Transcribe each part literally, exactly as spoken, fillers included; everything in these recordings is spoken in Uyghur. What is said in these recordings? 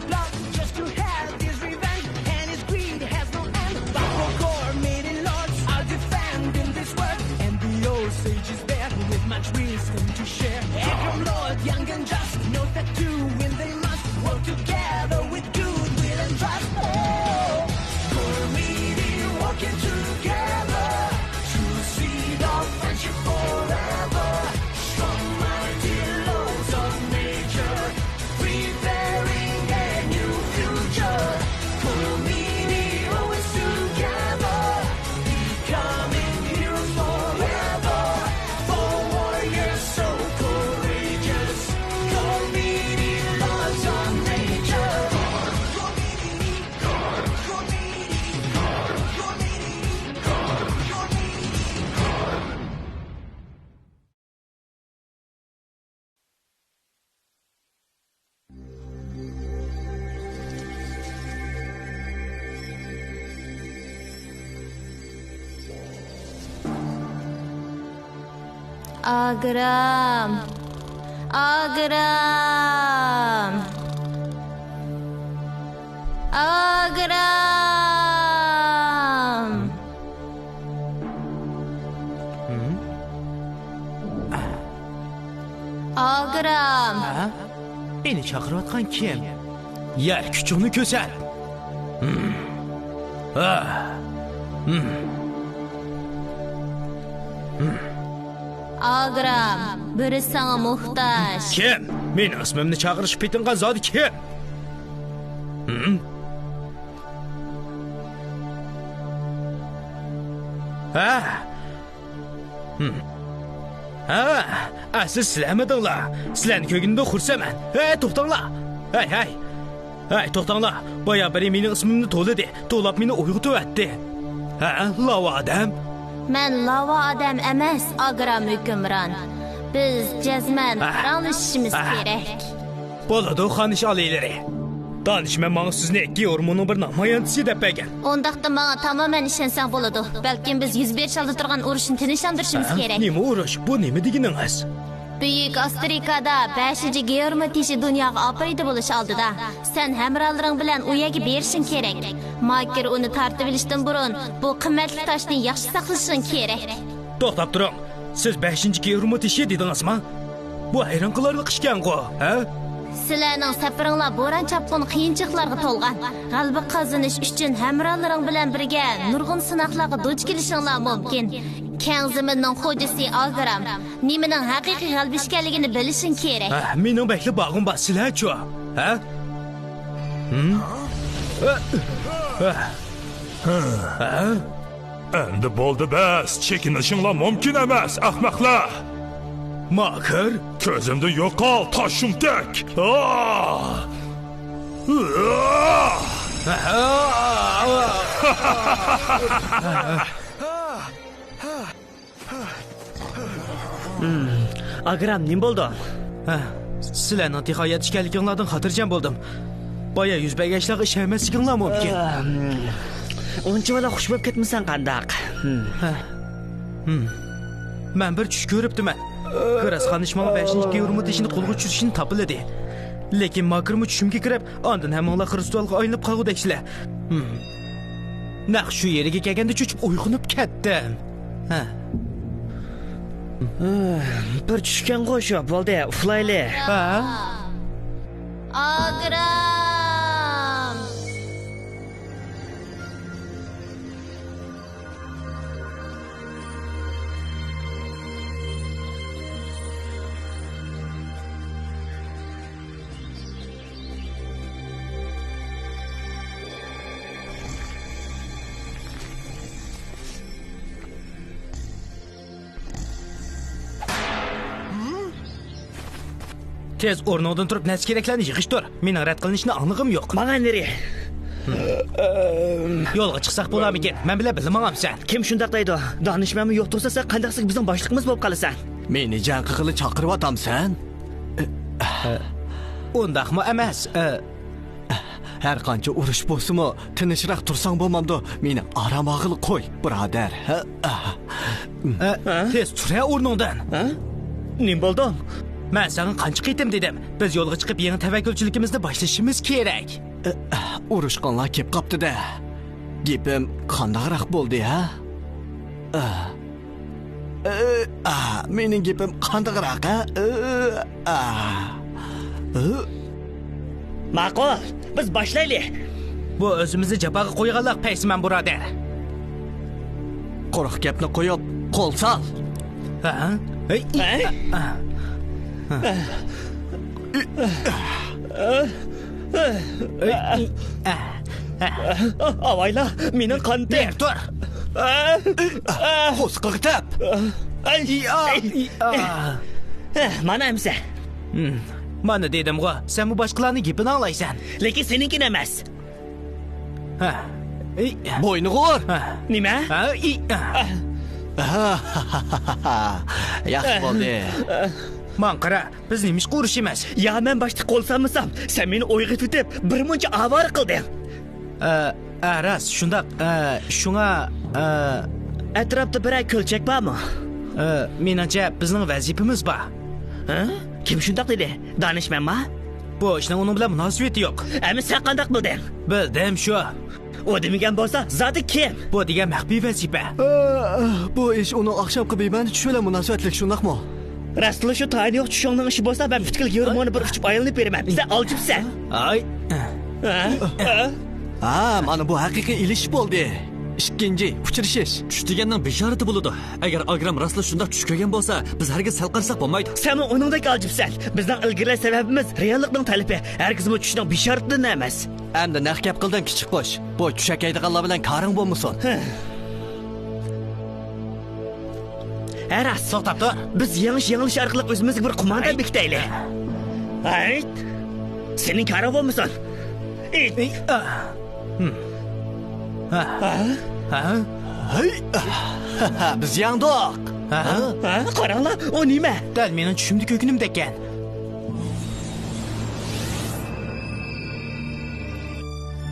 Blood just to have his revenge, and his greed has no end. But for Cormidi lords are defending this world, and the old sage is there with much wisdom to share. Aggrum Lord, young and just, knows that two win they must work together with goodwill and trust. Oh, Cormidi working together, true seed of friendship forever. Strong, mighty laws of nature, preparing a new future. Cormidi always together, becoming heroes forever. For warriors so courageous, Cormidi laws of nature. ئاگرام، ئاگرام، ئاگرام. ھىم؟ ئاگرام. ھە؟ مېنى چاقىرىۋاتقان كىم؟ يەر كۈچۈڭنى كۆرسەت. ھىم. ھە. ھىم. ھىم. ئاگرام، بىرى ساڭا موھتاج. كىم؟ مېنىڭ ئىسمىمنى چاقىرىشقا پېتىنغان زادى كىم؟ ھىم؟ ھە؟ ھىم. ھە، ئە، سىز سىلەرمىدىڭلار؟ سىلەرنى كۆرگىنىمدىن خۇرسەنمەن. ھەي، توختاڭلار! ھەي، ھەي! ھەي، توختاڭلار! بايا بىرى مېنىڭ ئىسمىمنى توۋلىدى. توۋلاپ مېنى ئويغىتىۋەتتى. ھە، لاۋا ئادەم؟ مەن لاۋا ئادەم ئەمەس، ئاگرام ھۆكۈمران. بىز جەزمەن ھە. پاراڭلىشىشىمىز ھە. كېرەك. بولىدۇ، خانىش ئالىيلىرى. دانىشمەن ماڭا سىزنى گيورمونىڭ بىر ناماياندىسى دەپ بەرگەن. ئۇنداقتا ماڭا تامامەن ئىشەنسەڭ بولىدۇ. بەلكىم بىز يۈز بېرىش ئالدىدا تۇرغان ئۇرۇشنى تىنچلاندۇرۇشىمىز ھە؟ كېرەك. نېمە ئۇرۇش؟ بۇ نېمە دېگىنىڭىز؟ بۈيۈك ئاسترىكادا بەشىنچى گيورمو تېشى دۇنياغا ئاپىرىدە بولۇش ئالدىدا، سەن ھەمراھلىرىڭ بىلەن ئۇ يەرگە بېرىشىڭ كېرەك. ماكىر ئۇنى تارتىۋېلىشتىن بۇرۇن، بۇ قىممەتلىك تاشنى ياخشى ساقلىشىڭ كېرەك. توختاپ تۇرۇڭ. سىز بەشىنچى گيورمو تېشى دېدىڭىزما؟ بۇ ھەيران قىلارلىق ئىشكەنغۇ، ھە؟ سىلەرنىڭ سەپىرىڭلار بوران-چاپقۇن، قىيىنچىلىقلارغا تولغان. غەلىبە قازىنىش ئۈچۈن ھەمراھلىرىڭ بىلەن بىرگە نۇرغۇن سىناقلارغا دۇچ كېلىشىڭلار مۇمكىن. كەڭ زېمىننىڭ خوجىسى ئاگرام نېمىنىڭ ھەقىقىي غەلىبە ئىكەنلىكىنى بىلىشىڭ كېرەك. ھە، مېنىڭ بەكلا باغىم بار، سىلەرچۇ؟ ھە؟ ھىم؟ ھە؟ ھە؟ ئەمدى بولدى بەس، چېكىنىشىڭلار مۇمكىن ئەمەس، ئەخمەقلەر! ماكىر! كۆزۈمدىن يوقال، تاش شۇمتەك! ئا! ئاگرام، نېمە بولدى؟ ھە، سىلەرنىڭ تېخى ھايات ئىكەنلىكىڭلاردىن خاتىرجەم بولدۇم. بايا يۈز بەرگەن ئىشلارغا ئىشەنمەسلىكىڭلار مۇمكىن. ئۇنچىۋالا خۇش بولۇپ كەتمىسەڭ قانداق؟ ھە. مەن بىر چۈش كۆرۈپتىمەن. گىراسخانىش ماڭا بەشىنچى گيورمو تېشىنى قولغا چۈشۈرۈشنى تاپىلىدى. لېكىن ماكىرمۇ چۈشۈمگە كىرىپ، ئاندىن ھەممىڭلار خرۇستالغا ئايلىنىپ قالغۇدەكسىلەر. نەق شۇ يېرىگە كەلگەندە چۆچۈپ ئويغىنىپ كەتتىم. ھە. بىر چۈشكەنغۇ شۇ، بولدى، ئۇخلايلى. ھە؟ ئاگرام! تېز ئورنۇڭدىن تۇرۇپ، نەرسە-كېرەكلەرنى يىغىشتۇر. مېنىڭ رەت قىلىنىشنى ئاڭلىغۇم يوق. ماڭا نېرى؟ يولغا چىقساق بولارمىكىن؟ مەن بىلەن بىللە ماڭامسەن؟ كىم شۇنداق دەيدۇ؟ دانىشمەنمۇ يوق تۇرسا، سەن قانداق سەن بىزنىڭ باشلىقىمىز بولۇپ قالىسەن؟ مېنى جەڭ قىلغىلى چاقىرىۋاتامسەن؟ ئۇنداقمۇ ئەمەس. ھەر قانچە ئۇرۇش بولسىمۇ، تىنچراق تۇرساڭ بولمامدۇ؟ مېنى ئارام ئالغىلى قوي، بۇرادەر. ھە؟ ھە؟ تېز تۇر ھە ئورنۇڭدىن. ھە؟ نېمە بولدۇڭ؟ مەن ساڭا قانچە قېتىم دېدىم، بىز يولغا چىقىپ يېڭى تەۋەككۈلچىلىكىمىزنى باشلىشىمىز كېرەك. ئۇرۇشقانلار كېلىپ قاپتۇ-دە. گېپىم قانداقراق بولدى، ھە؟ ئا، ئا، مېنىڭ گېپىم قانداقراق، ھە؟ ئا، ئا. ماقۇل، بىز باشلايلى. بۇ ئۆزىمىزنى جاپاغا قويغانلىق پەيسىمان بۇرادەر. قۇرۇق گەپنى قويۇپ، قول سال. ھە؟ ھەي. ھە؟ ئاۋايلا، مېنىڭ قانىتىم. بېرى تۇر. قورسىقىغا تەپ. ئاي. مانا ئەمسە. مانا دېدىمغۇ، سەنمۇ باشقىلارنىڭ گېپىنى ئاڭلايسەن. لېكىن سېنىڭكىنى ئەمەس. ھە. ئى. بوينىغا ئۇر. ھە. نېمە؟ ھە، ئى. ياخشى بولدى. ماڭا قارا، بىز نېمىشقا ئۇرۇشىمىز؟ يا مەن باشتا قول سالمىسام، سەن مېنى ئويغىتىۋېتىپ، بىر مۇنچە ئاۋارە قىلدىڭ. ئە، ئە، راست، شۇنداق. ئە، شۇڭا، ئە، ئەتراپتا بىرەر كۆلچەك بارمۇ؟ ئە، مېنىڭچە، بىزنىڭ ۋەزىپىمىز بار. ھە؟ كىم شۇنداق دېدى؟ دانىشمەنما؟ بۇ ئىشنىڭ ئۇنىڭ بىلەن مۇناسىۋىتى يوق. ئەمما سەن قانداق بىلدىڭ؟ بىلدىم شۇ. ئۇ دېمىگەن بولسا، زادى كىم؟ بۇ دېگەن مەخپىي ۋەزىپە. ئە، بۇ ئىش ئۇنىڭ ئاخشامقى بىمەنە چۈشى بىلەن مۇناسىۋەتلىك، شۇنداقمۇ؟ راستلا شۇ تايىنى يوق چۈشۈڭنىڭ ئىشى بولسا، مەن پۈتكۈل يېرىمونى بىر ئۇچۇپ ئايلىنىپ بېرىمەن. سەن ئالجىپسەن. ئاي. ھە؟ ھە، مانا بۇ ھەقىقىي ئېلىشىش بولدى. ئىككىنچى ئۇچرىشىش. چۈش دېگەننىڭ بېشارىتى بولىدۇ. ئەگەر ئاگرام راستلا شۇنداق چۈش كۆرگەن بولسا، بىز ھەرگىز سەل قارىساق بولمايدۇ. سەنمۇ ئۇنىڭدەك ئالجىپسەن. بىزنىڭ ئىلگىرىلەش سەۋەبىمىز رېئاللىقنىڭ تەلىپى، ھەرگىزمۇ چۈشنىڭ بېشارىتىدىن ئەمەس. ئەمدى نەق گەپ قىلدىڭ، كىچىك قۇش. بۇ چۈش ئەكەيدىغانلار بىلەن كارىڭ بولمىسۇن. ھە، راست. توختاپ تۇر. بىز يېڭىش يېڭىلىش ئارقىلىق ئۆزىمىزگە بىر قوماندان بېكىتەيلى. ھەي! سېنىڭ كارىڭ بولمىسۇن. ئىت. ھە؟ ھە؟ ھەي! بىز يەڭدۇق. ھە؟ ھە؟ قاراڭلار، ئۇ نېمە؟ دەل مېنىڭ چۈشۈمدە كۆرگىنىمدەككەن.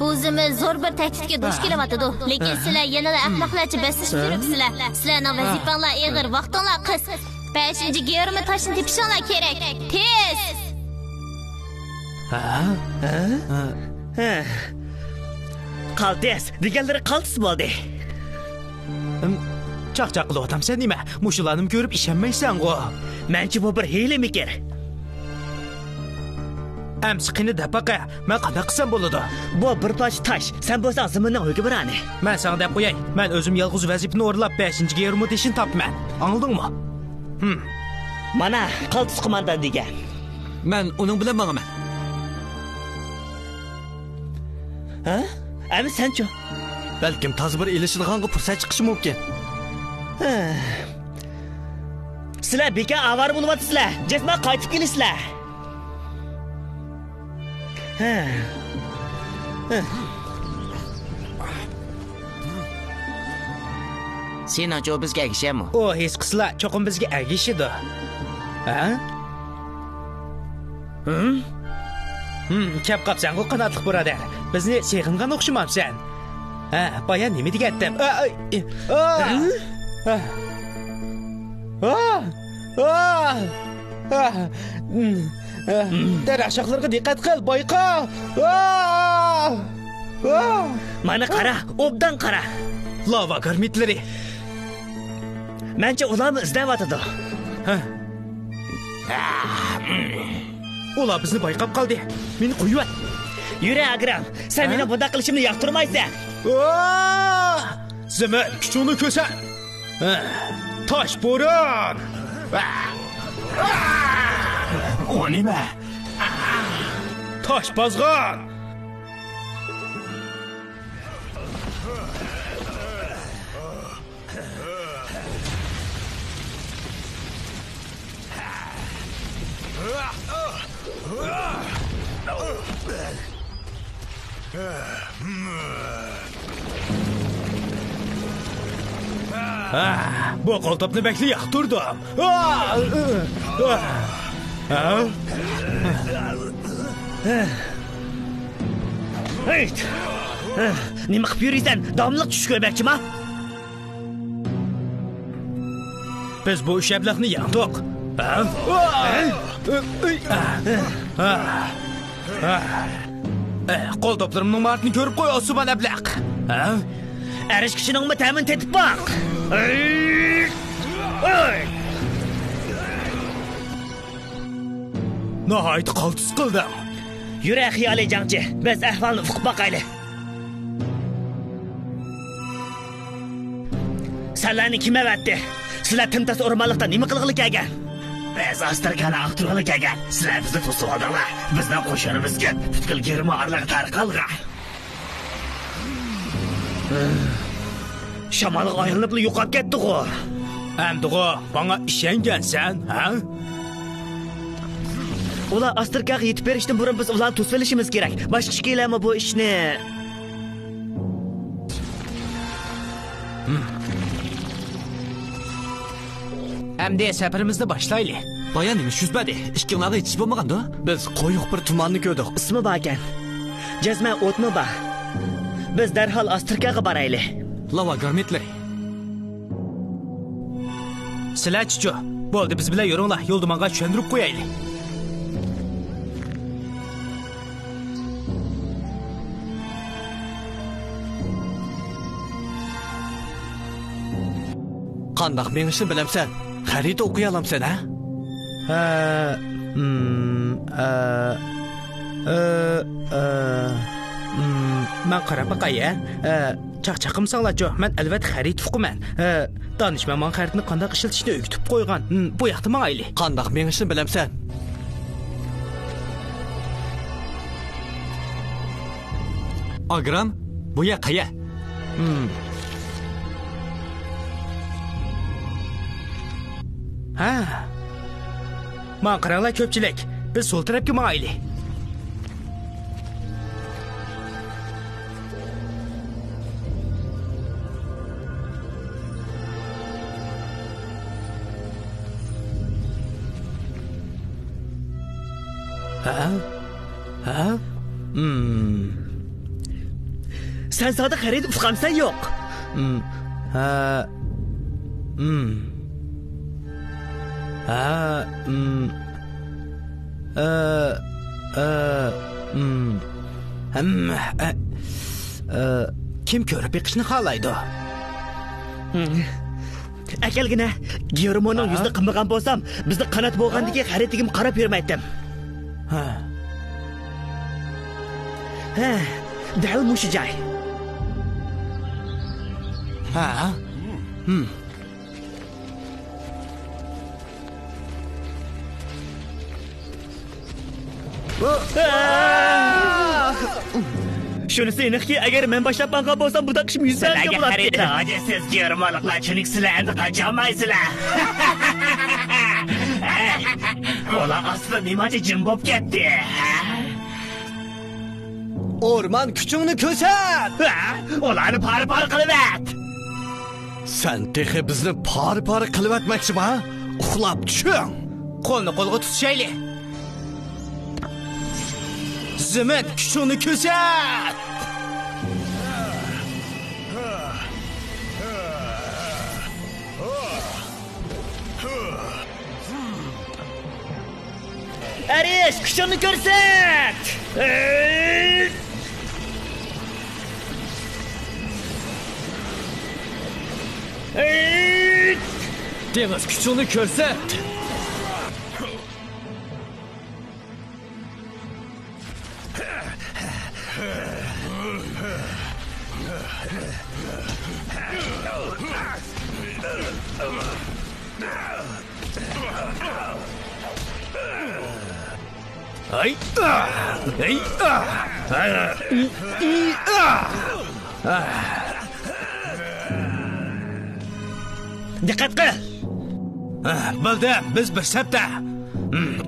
بۇ زېمىن زور بىر تەھدىتكە دۇچ كېلىۋاتىدۇ. لېكىن سىلەر يەنىلا ئەخمەقلەرچە بەسلىشىپ يۈرۈپسىلەر. سىلەرنىڭ ۋەزىپەڭلار ئېغىر، ۋاقتىڭلار قىس. بەشىنچى گېرمو تاشنى تېپىشىڭلار كېرەك. تېز! ھە؟ ھە؟ ھە. قالتىس دېگەنلىرى قالتىس بولدى. ئىم، چاقچاق قىلىۋاتامسەن نېمە؟ مۇشۇلارنىمۇ كۆرۈپ ئىشەنمەيسەنغۇ؟ مەنچە بۇ بىر ھىيلىمىكىر. ئەمسە قېنى دەپ باقە، مەن قانداق قىلسام بولىدۇ؟ بۇ بىر پارچە تاش، سەن بولساڭ زېمىننىڭ ھۆكۈمرانى. مەن ساڭا دەپ قوياي، مەن ئۆزۈم يالغۇز ۋەزىپىنى ئورۇنلاپ بەشىنچى گېرمو تېشىنى تاپىمەن. ئاڭلىدىڭمۇ؟ ھىم. مانا، قالتىس قوماندان دېگەن. مەن ئۇنىڭ بىلەن ماڭىمەن. ھە؟ ئەمدى سەنچۇ؟ بەلكىم تازا بىر ئېلىشىدىغانغا پۇرسەت چىقىشى مۇمكىن. ھە. سىلەر بىكار ئاۋارە بولۇۋاتىسىلەر. جەزمەن قايتىپ كېلىسىلەر. ھە. ھە. سېنىڭچە ئۇ بىزگە ئەگىشەمۇ؟ ئۇ ھېس قىلسىلا، چوقۇم بىزگە ئەگىشىدۇ. ھە؟ ھىم؟ ھىم، كەپ قاپسەنغۇ، قاناتلىق بۇرادەر. بىزنى سېغىنغان ئوخشىمامسەن؟ ھە، بايا نېمە دېگەنتىم؟ ئا، ئا، ئا، ھە؟ ئا، ئا، ئا، ئا، ئا، دەرەخ شاخلىرىغا دىققەت قىل، بايقا! ئا، ئا! مانا قارا، ئوبدان قارا. لاۋا گارمىتلىرى. مەنچە ئۇلارمۇ ئىزدەۋاتىدۇ. ھە؟ ئۇلار بىزنى بايقاپ قالدى. مېنى قويۇۋەت. يۈرە، ئاگرام. سەن مېنىڭ بۇنداق قىلىشىمنى ياقتۇرمايسەن. ئا! زېمىن، كۈچۈڭنى كۆرسەت. ھە. تاش بوران. ئۇ نېمە؟ تاش بازغان. ئا، بۇ قولتۇقنى بەكلا ياقتۇردۇم. ئا، ئا، ئا. ھېيت! نېمە قىپ يۈرىسەن؟ داۋاملىق چۈش كۆرمەكچىما؟ بىز بۇ ئۈچ ئەبلەخنى يەڭدۇق. قول توپلىرىمنىڭ ماھارىتىنى كۆرۈپ قوي، ئوسمان ئەبلەق. ئەرش كۈچىنىڭمۇ تەمىنى تېتىپ باق. ناھايىتى قالتىس قىلدىڭ. يۈرە خىيالىي جەڭچى، بىز ئەھۋالنى ئۇقۇپ باقايلى. سىلەرنى كىم ئەۋەتتى؟ سىلەر تىمتاس ئورمانلىقتا نېمە قىلغىلى كەلگەن؟ بىز ئاستركانى ئاختۇرغىلى كەلگەن. سىلەر بىزنى توسۇۋالدىڭلار. بىزنىڭ قوشۇنىمىز كۆپ. پۈتكۈل گېرمان ئارىلىقى تارقالغان. شامالغا ئايلىنىپلا يوقاپ كەتتىغۇ. ئەمدىغۇ ماڭا ئىشەنگەنسەن، ھە؟ ئۇلار ئاستركاغا يېتىپ بېرىشتىن بۇرۇن بىز ئۇلارنى توسۇۋېلىشىمىز كېرەك. باشقا ئىككىيلەنمۇ بۇ ئىشنى. ئەمدى سەپىرىمىزنى باشلايلى. بايا نېمە يۈز بەردى؟ ئىككىڭلارغا ھېچ ئىش بولمىغاندۇ؟ بىز قويۇق بىر تۇماننى كۆردۇق. ئىسمى باركەن. جەزمەن ئوتمۇ بار. بىز دەرھال ئاستركاغا بارايلى. لاۋا گارمېتلىرى. سىلەرچىچۇ؟ بولدى، بىز بىلەن يۈرۈڭلار، يولدا ماڭا چۈشەندۈرۈپ قويايلى. قانداق مېڭىشنى بىلەمسەن؟ خەرىتە ئوقۇيالامسەن، ھە؟ ھە، ئىم، ئە، ئە، ئە، ئىم، مەن قاراپ باقاي، ھە؟ ئە، چاقچاقمىساڭلارچۇ، مەن ئەلۋەتتە خەرىتە ئۇقىمەن. ئە، دانىشمەن ماڭا خەرىتىنى قانداق ئىشلىتىشنى ئۆگىتىپ قويغان. ھىم، بۇ ياقتا ماڭايلى. قانداق مېڭىشنى بىلەمسەن؟ ئاگرام، بۇ يەر قەيە؟ ھىم. ھە. ماڭا قاراڭلار كۆپچىلىك، بىز سول تەرەپكە ماڭايلى. ھە؟ ھە؟ مم. سەن سادىق خەرىتە ئۇقامسەن يوق؟ مم. ھە. مم. ھە. مم. ئە، ئە، مم. ھەم، ئە، ئە، كىم كۆرۈپ بېقىشنى خالايدۇ؟ مم. ئەكەلگىنە، گېرموننىڭ ھە؟ يۈزىنى قىلمىغان بولسام، بىزنى قانات بولغاندىكى خەرىتىگىمۇ قاراپ يۈرمەيتتىم. ھە. ھە، دەل مۇشۇ جاي. ھە؟ ھىم. شۇنىسى ئېنىقكى، ئەگەر مەن باشلاپ ماڭغان بولسام، بۇنداق ئىشمۇ يۈز بەرمىگەن بولاتتى. سىلەرگە خەرىتە ھاجەتسىز، گېرمانلىقلار، چۈنكى سىلەر ئەمدى قاچالمايسىلەر. ھەي، ئۇلار ئاستىدا نېمانچە جىم بولۇپ كەتتى؟ ئورمان، كۈچۈڭنى كۆرسەت! ھە؟ ئۇلارنى پارە-پارە قىلىۋەت! سەن تېخى بىزنى پارە-پارە قىلىۋەتمەكچىما؟ ئۇخلاپ چۈشۈڭ! قولنى قولغا تۇتۇشايلى! زېمىن، كۈچۈڭنى كۆرسەت! ئەرش، كۈچۈڭنى كۆرسەت! دېڭىز، كۈچۈڭنى كۆرسەت! دىققەت قىل! بىلدىم، بىز بىر سەپتە.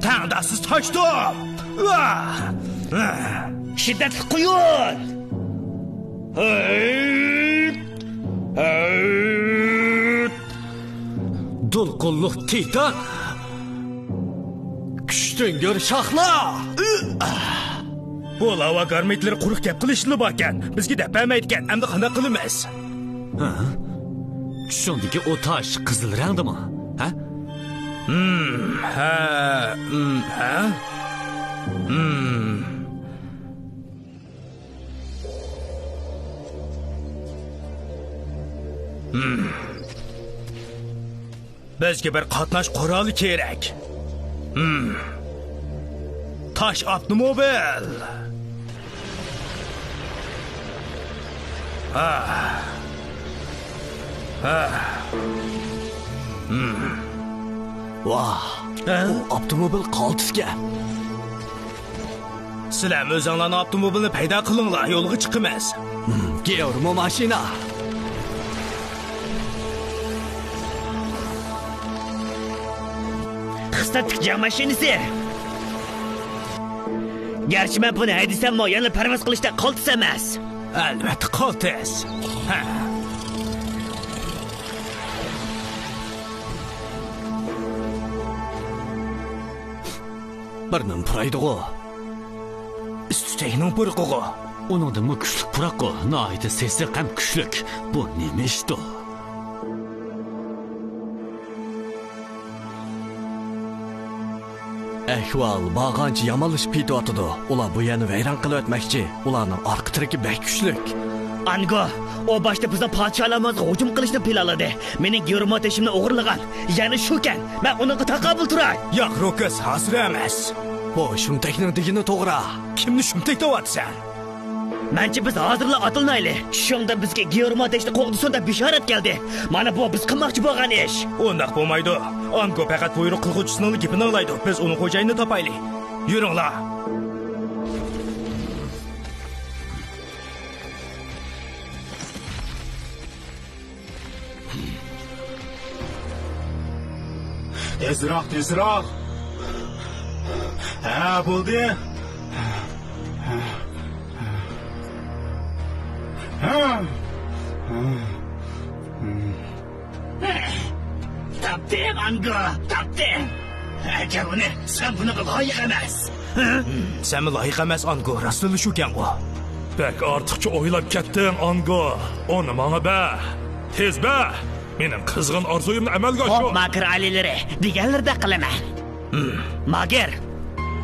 تەڭداشسىز تاشتۇق! شىددەتلىك قۇيۇن! دولقۇنلۇق تىتان! كۈچتىن كۆر شاخلار! بۇ لاۋا گارمېتلىرى قۇرۇق گەپ قىلىشلا باركەن، بىزگە دەپ بەرمەيدىكەن، ئەمدى قانداق قىلىمىز؟ ھە؟ چۈشۈڭدىكى ئۇ تاش قىزىل رەڭدىمۇ؟ ھە؟ ھە، ھە، ھە. بىزگە بىر قاتناش قورالى كېرەك. تاش ئاپتوموبىل. ھا. ھا. ۋاھ، ھە؟ ئۇ ئاپتوموبىل قالتىسكەن. سىلەرمۇ ئۆزۈڭلارنىڭ ئاپتوموبىلىنى پەيدا قىلىڭلار، يولغا چىقىمىز. گېئورمو ماشىنا. خىسلەتلىك جەڭ ماشىنىسى. گەرچە مەن بۇنى ھەيدىسەممۇ، يەنىلا پەرۋاز قىلىشتا قالتىس ئەمەس. ئەلۋەتتە قالتىس. ھە. بىر نېمە پۇرايدىغۇ؟ ئۈستى تەكنىڭ پۇرىقىغۇ؟ ئۇنىڭدىنمۇ كۈچلۈك پۇراققۇ، ناھايىتى سېسىق ھەم كۈچلۈك. بۇ نېمە ئىشتۇ؟ ئەھۋال بارغانچە يامانلىشىپ كېتىۋاتىدۇ. ئۇلار بۇ يەرنى ۋەيران قىلىۋەتمەكچى. ئۇلارنىڭ ئارقا تىرىكى بەك كۈچلۈك. ئانگو، ئۇ باشتا بىزنىڭ پادىشاھلىرىمىزغا ھۇجۇم قىلىشنى پىلانلىدى. مېنىڭ گېئورمو تېشىمنى ئوغرىلىغان، يەنى شۇكەن. مەن ئۇنىڭغا تاقابىل تۇراي. ياق، روكس، ھازىر ئەمەس. بۇ شۇمتەكنىڭ دېگىنى توغرا. كىمنى شۇمتەك دەۋاتىسەن؟ مەنچە بىز ھازىرلا ئاتلىنايلى. شۇڭدا بىزگە گېئورمو تېشىنى قوغدىسۇن دەپ بېشارەت كەلدى. مانا بۇ بىز قىلماقچى بولغان ئىش. ئۇنداق بولمايدۇ. ئانگو پەقەت بۇيرۇق قىلغۇچىسىنىڭلا گېپىنى ئاڭلايدۇ. بىز ئۇنىڭ خوجايىنىنى تاپايلى. يۈرۈڭلار. تېزراق، تېزراق. ھە، بولدى. تاپتىم، ئانگو، تاپتىم. ئەكەل ئۇنى، سەن بۇنىڭغا لايىق ئەمەس. سەنمۇ لايىق ئەمەس، ئانگو، راستلا شۇكەنغۇ. بەك ئارتۇقچە ئويلاپ كەتتىڭ، ئانگو. ئۇنى ماڭا بەر. تېز بەر. مېنىڭ قىزغىن ئارزۇيۇمنى ئەمەلگە ئاشۇر. خوپ، ماكىر ئالىيلىرى، دېگەنلىرىدەك قىلىمەن. ماگىر.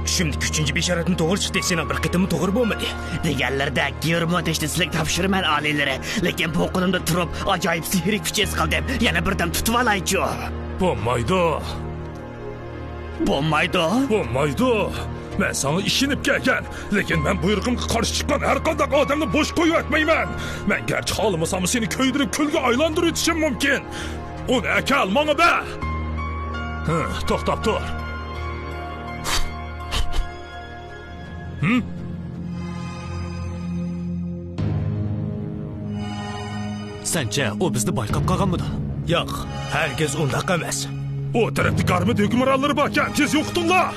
چۈشۈمدىكى ئۈچىنچى بېشارەتمۇ توغرا چىقتى، سېنىڭ بىر قېتىممۇ توغرا بولمىدى. دېگەنلىرىدەك، گېئورمو تېشىنى سىلەرگە تاپشۇرىمەن، ئالىيلىرى. لېكىن بۇ قولۇمدا تۇرۇپ، ئاجايىپ سېھرىي كۈچ ھېس قىلدىم. يەنە بىردەم تۇتۇۋالايچۇ. بولمايدۇ. بولمايدۇ؟ بولمايدۇ. مەن ساڭا ئىشىنىپ كەلگەن. لېكىن مەن بۇيرۇقۇمغا قارشى چىققان ھەر قانداق ئادەمنى بوش قويۇۋەتمەيمەن. مەن گەرچە خالىمىساممۇ سېنى كۆيدۈرۈپ كۈلگە ئايلاندۇرۇۋېتىشىم مۇمكىن. ئۇنى ئەكەل، ماڭا بەر. ھە، توختاپ تۇر. ھىم؟ سەنچە ئۇ بىزنى بايقاپ قالغانمىدۇ؟ ياق، ھەرگىز ئۇنداق ئەمەس. ئۇ تەرەپتە گارمىد ھۆكۈمرانلىرى باركەن، تېز يوقىتىڭلار!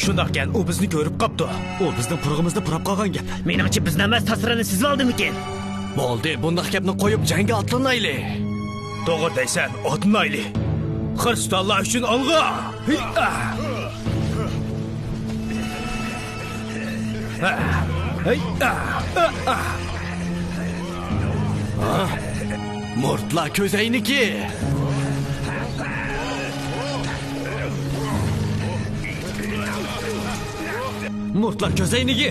شۇنداقكەن، ئۇ بىزنى كۆرۈپ قاپتۇ. ئۇ بىزنىڭ پۇرىقىمىزنى پۇراپ قالغان گەپ. مېنىڭچە بىزنى ئەمەس، تاسرانى سىزىۋالدىمىكىن؟ بولدى، بۇنداق گەپنى قويۇپ جەڭگە ئاتلىنايلى. توغرا دەيسەن، ئاتلىنايلى. خىرىستاللار ئۈچۈن ئالغا! ھىي-ئا! ھەي، ئا، ئا، ئا. ھە؟ مۇرتلار كۆزەينىكى! مۇرتلار كۆزەينىكى!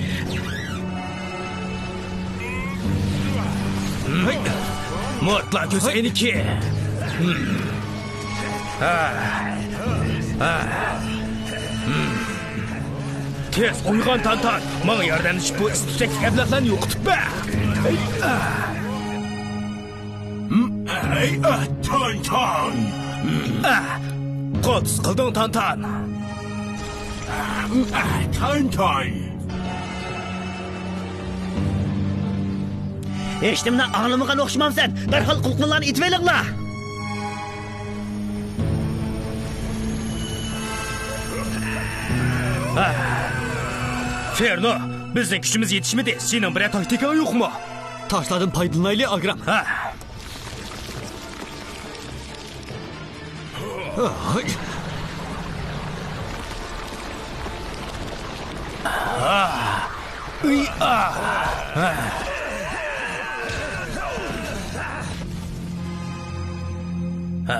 ھەي! مۇرتلار كۆزەينىكى! ھا! ھا! تېز ئويغان، تانتان! ماڭا ياردەملىشىپ بۇ ئىستىكتەكلىك ئەبلەخلەرنى يوقىتىپ بەر! ھەي، تانتان! قالتىس قىلدىڭ، تانتان! تانتان! ھېچنېمىنى ئاڭلىمىغان ئوخشىمامسەن؟ دەرھال قۇلۇقلىرىڭلارنى ئېتىۋېلىڭلار! ھە. فېرنو، بىزنىڭ كۈچىمىز يېتىشمىدى. سېنىڭ بىرەر تاكتىكاڭ يوقمۇ؟ تاشلاردىن پايدىلىنايلى، ئاگرام. ھە. ھە؟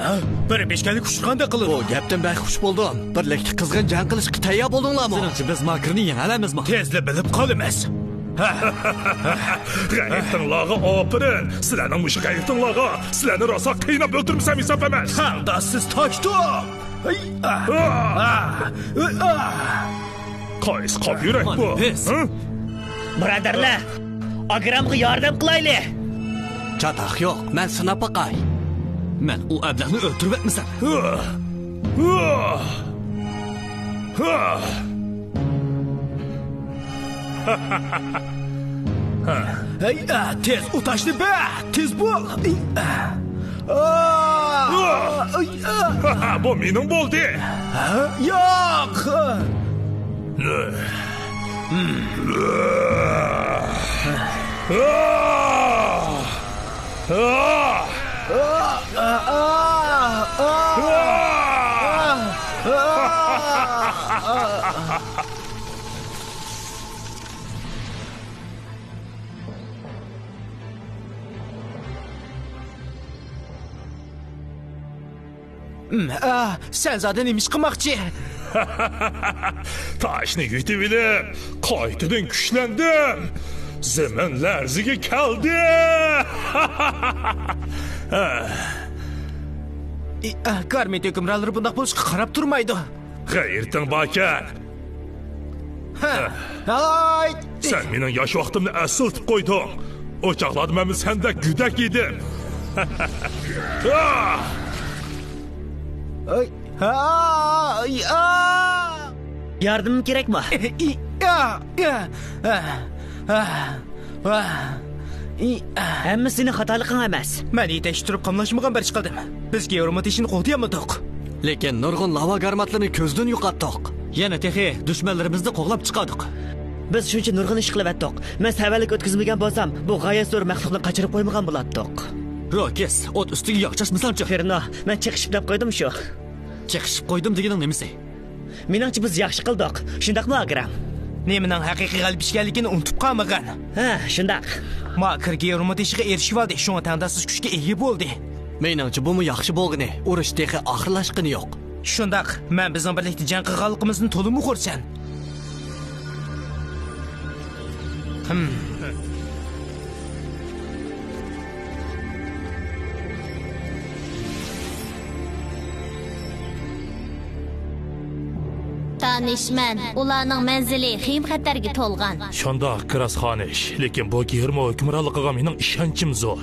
بىر بېشكەللىك ئۇچرىغاندەك قىلىدۇ. بۇ گەپتىن بەك خۇش بولدۇم. بىرلىكتە قىزغىن جەڭ قىلىشقا تەييار بولدۇڭلارمۇ؟ سېنىڭچە بىز ماكىرنى يېڭەلەيمىزمۇ؟ تېزلا بىلىپ قالىمىز. غەيرىتىڭلارغا ئاپىرىن. سىلەرنىڭ مۇشۇ غەيرىتىڭلارغا سىلەرنى راسا قىيناپ ئۆلتۈرمىسەم ھېساب ئەمەس. تەڭداشسىز تاشتۇق. قايسى قاپ يۈرەك بۇ؟ ھە؟ بۇرادەرلەر، ئاگرامغا ياردەم قىلايلى. چاتاق يوق، مەن سىناپ باقاي. مەن ئۇ ئەبلەخنى ئۆلتۈرۈۋەتمىسەم. ھەي، ئا، تېز ئۇ تاشنى بەر، تېز بول. ئا، ئا، ئا. بۇ مېنىڭ بولدى. ھە؟ ياق. ئا، سەن زادى نېمە ئىش قىلماقچى؟ تاشنى يۇتۇۋېلىپ، قايتىدىن كۈچلەندىم. زېمىن لەرزىگە كەلدى. ئى، ئا، گارمېد ھۆكۈمرانلىرى بۇنداق بولۇشقا قاراپ تۇرمايدۇ. غەيرىتىڭ باركەن. ھە. ھاي! سەن مېنىڭ ياش ۋاقتىمنى ئەسلىتىپ قويدۇڭ. ئۇ چاغلاردا مەنمۇ سەندەك گۆدەك ئىدىم. ئاي! ھاي! ئا! ياردىمىم كېرەكمۇ؟ ئا! ئا! ئا! ئا! ھەممىسى سېنىڭ خاتالىقىڭ ئەمەس. مەن يېتەكچى تۇرۇپ قاملاشمىغان بىر ئىش قىلدىم. بىز گېئورموتىشنى قوغدىيالمىدۇق. لېكىن نۇرغۇن لاۋا گارماتلىرىنى كۆزدىن يوقاتتۇق. يەنە تېخى دۈشمەنلىرىمىزنى قوغلاپ چىقاردۇق. بىز شۇنچە نۇرغۇن ئىش قىلىۋەتتۇق. مەن سەۋەنلىك ئۆتكۈزمىگەن بولسام، بۇ غايەت زور مەخلۇقنى قاچۇرۇپ قويمىغان بولاتتۇق. روكىس، ئوت ئۈستىگە ياغ چاچمىساڭچۇ؟ فېرنو، مەن چېقىشىپ دەپ قويدۇم شۇ. چېقىشىپ قويدۇم دېگىنىڭ نېمىسى؟ مېنىڭچە بىز ياخشى قىلدۇق. شۇنداقمۇ، ئاگرام؟ نېمىنىڭ ھەقىقىي غەلىبە ئىكەنلىكىنى ئۇنتۇپ قالمىغىن. ھە، شۇنداق. ماكىر گېئورموتىشىغا ئېرىشىۋالدى، شۇڭا تەڭداشسىز كۈچكە ئىگە بولدى. مېنىڭچە بۇمۇ ياخشى بولغىنى، ئۇرۇش تېخى ئاخىرلاشقىنى يوق. شۇنداق، مەن بىزنىڭ بىرلىكتە جەڭ قىلغانلىقىمىزدىن تولىمۇ خۇرسەن. دانىشمەن، ئۇلارنىڭ مەنزىلى خېيىم خەتەرگە تولغان. شۇنداق، كىراس خانىش، لېكىن بۇ گېرمو ھۆكۈمرانلىقىغا مېنىڭ ئىشەنچىم زور.